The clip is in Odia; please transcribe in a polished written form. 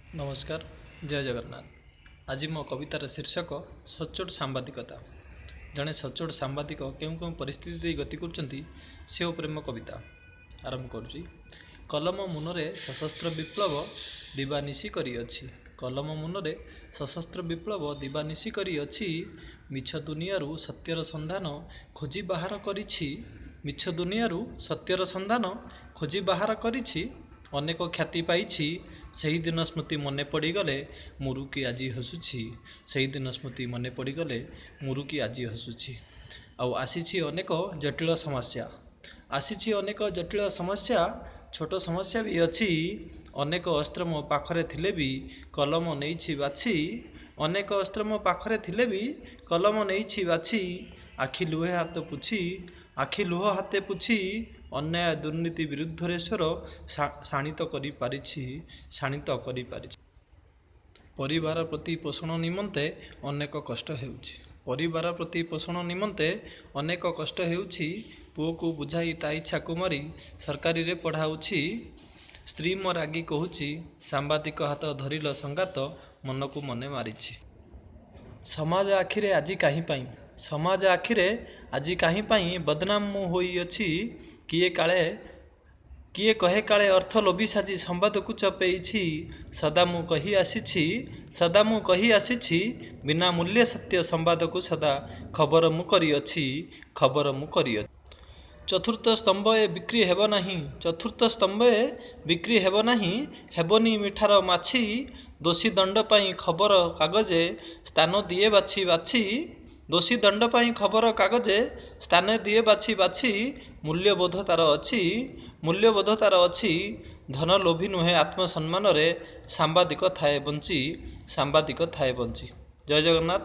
ନମସ୍କାର, ଜୟ ଜଗନ୍ନାଥ। ଆଜି ମୋ କବିତାର ଶୀର୍ଷକ ସଚ୍ଚୋଟ ସାମ୍ବାଦିକତା। ଜଣେ ସଚ୍ଚୋଟ ସାମ୍ବାଦିକ କେଉଁ କେଉଁ ପରିସ୍ଥିତି ଦେଇ ଗତି କରୁଛନ୍ତି, ସେ ଉପରେ ମୋ କବିତା ଆରମ୍ଭ କରୁଛି। କଲମ ମୁନରେ ସଶସ୍ତ୍ର ବିପ୍ଳବ ଦିବାନିଶି କରିଅଛି। କଲମ ମୁନରେ ସଶସ୍ତ୍ର ବିପ୍ଳବ ଦିବାନିଶି କରିଅଛି। ମିଛ ଦୁନିଆରୁ ସତ୍ୟର ସନ୍ଧାନ ଖୋଜି ବାହାର କରିଛି। ମିଛ ଦୁନିଆରୁ ସତ୍ୟର ସନ୍ଧାନ ଖୋଜି ବାହାର କରିଛି। ଅନେକ ଖ୍ୟାତି ପାଇଛି। ସେହିଦିନ ସ୍ମୃତି ମନେ ପଡ଼ିଗଲେ ମୁରୁକି ଆଜି ହସୁଛି। ସେହିଦିନ ସ୍ମୃତି ମନେ ପଡ଼ିଗଲେ ମୁରୁକି ଆଜି ହସୁଛି। ଆଉ ଆସିଛି ଅନେକ ଜଟିଳ ସମସ୍ୟା। ଆସିଛି ଅନେକ ଜଟିଳ ସମସ୍ୟା, ଛୋଟ ସମସ୍ୟା ବି ଅଛି। ଅନେକ ଅସ୍ତ୍ର ମୋ ପାଖରେ ଥିଲେ ବି କଲମ ନେଇଛି ବାଛି। ଅନେକ ଅସ୍ତ୍ର ମୋ ପାଖରେ ଥିଲେ ବି କଲମ ନେଇଛି ବାଛି। ଆଖି ଲୁହେ ହାତ ପୋଛି, ଆଖି ଲୁହ ହାତେ ପୋଛି, ଅନ୍ୟାୟ ଦୁର୍ନୀତି ବିରୁଦ୍ଧରେ ସ୍ୱର ଶାଣିତ କରିପାରିଛି, ଶାଣିତ କରିପାରିଛି। ପରିବାର ପ୍ରତି ପୋଷଣ ନିମନ୍ତେ ଅନେକ କଷ୍ଟ ହେଉଛି। ପରିବାର ପ୍ରତି ପୋଷଣ ନିମନ୍ତେ ଅନେକ କଷ୍ଟ ହେଉଛି। ପୁଅକୁ ବୁଝାଇ ତା ଇଚ୍ଛାକୁ ମାରି ସରକାରୀରେ ପଢ଼ାଉଛି। ସ୍ତ୍ରୀ ମୋ ରାଗି କହୁଛି, ସାମ୍ବାଦିକ ହାତ ଧରିଲ ସଙ୍ଗାତ, ମନକୁ ମନେ ମାରିଛି। ସମାଜ ଆଖିରେ ଆଜି କାହିଁ ପାଇଁ, ସମାଜ ଆଖିରେ ଆଜି କାହିଁ ପାଇଁ ବଦନାମ ମୁଁ ହୋଇଅଛି। କିଏ କାଳେ କିଏ କହେ କାଳେ ଅର୍ଥ ଲୋଭୀ ସାଜି ସମ୍ବାଦକୁ ଚପେଇଛି। ସଦା ମୁଁ କହି ଆସିଛି, ସଦା ମୁଁ କହି ଆସିଛି, ବିନା ମୂଲ୍ୟ ସତ୍ୟ ସମ୍ବାଦକୁ ସଦା ଖବର ମୁଁ କରିଅଛି, ଖବର ମୁଁ କରିଅଛି। ଚତୁର୍ଥ ସ୍ତମ୍ଭ ଏ ବିକ୍ରି ହେବ ନାହିଁ, ଚତୁର୍ଥ ସ୍ତମ୍ଭ ଏ ବିକ୍ରି ହେବ ନାହିଁ, ହେବନି ମିଠାର ମାଛି। ଦୋଷୀ ଦଣ୍ଡ ପାଇଁ ଖବର କାଗଜେ ସ୍ଥାନ ଦିଏ ବାଛି ବାଛି। ଦୋଷୀ ଦଣ୍ଡ ପାଇଁ ଖବର କାଗଜେ ସ୍ଥାନ ଦିଏ ବାଛି ବାଛି। ମୂଲ୍ୟବୋଧ ତାର ଅଛି, ମୂଲ୍ୟବୋଧ ତାର ଅଛି। ଧନ ଲୋଭୀ ନୁହେଁ, ଆତ୍ମସମ୍ମାନରେ ସାମ୍ବାଦିକ ଥାଏ ବଞ୍ଚି, ସାମ୍ବାଦିକ ଥାଏ ବଞ୍ଚି। ଜୟ ଜଗନ୍ନାଥ।